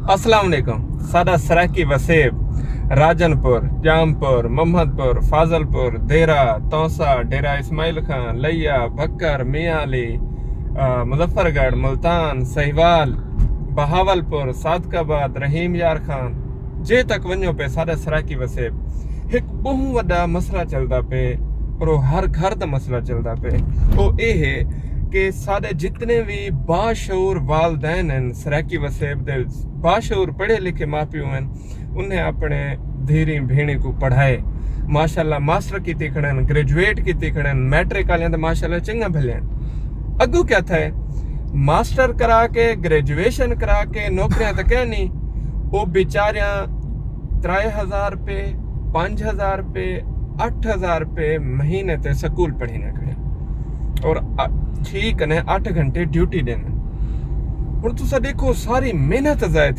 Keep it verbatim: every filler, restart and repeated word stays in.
السلام علیکم۔ ساݙا سرائیکی وسیب راجن پور، جام پور، محمد پور، فاضل پور، دیرہ تونسہ، ڈیرہ اسماعیل خان، لیا، بھکر، میاں علی، آ، مظفر گڑھ، ملتان، سہیوال، بہاول پور، صادق آباد، رحیم یار خان، جے تک ونڄو پئے ساݙا سرائیکی وسیب ہک ٻہوں وݙا مسئلہ چلدا پئے، اور او ہر گھر دا مسئلہ چلدا پئے۔ او اے ہے کہ ساݙے جتنے وی باشعور والدین ہن، سرائیکی وسیب دے باشعور پڑھے لکھے ماء پیو ہن، انہیں اپݨے دھیریں بھیݨیں کوں پڑھائے۔ ماشاءاللہ ماسٹر کیتی کھڑن، گریجویٹ کیتی کھڑن، میٹرک آلیاں تے ماشاءاللہ چنڳا بھلے ہن۔ اڳوں کیا تھئے؟ ماسٹر کرا کے، گریجویشن کرا کے، نوکریاں تے کہیں نہیں۔ او بیچاریاں ترائے ہزار روپے، پنج ہزار روپے، اٹھ ہزار روپے مہینے تے سکول پڑھیندیاں کھڑیاں۔ اور آ-، ٹھیک نے اٹھ گھنٹے ڈیوٹی ݙیندن۔ ہݨ تساں ݙیکھو، ساری محنت ضائع تھی۔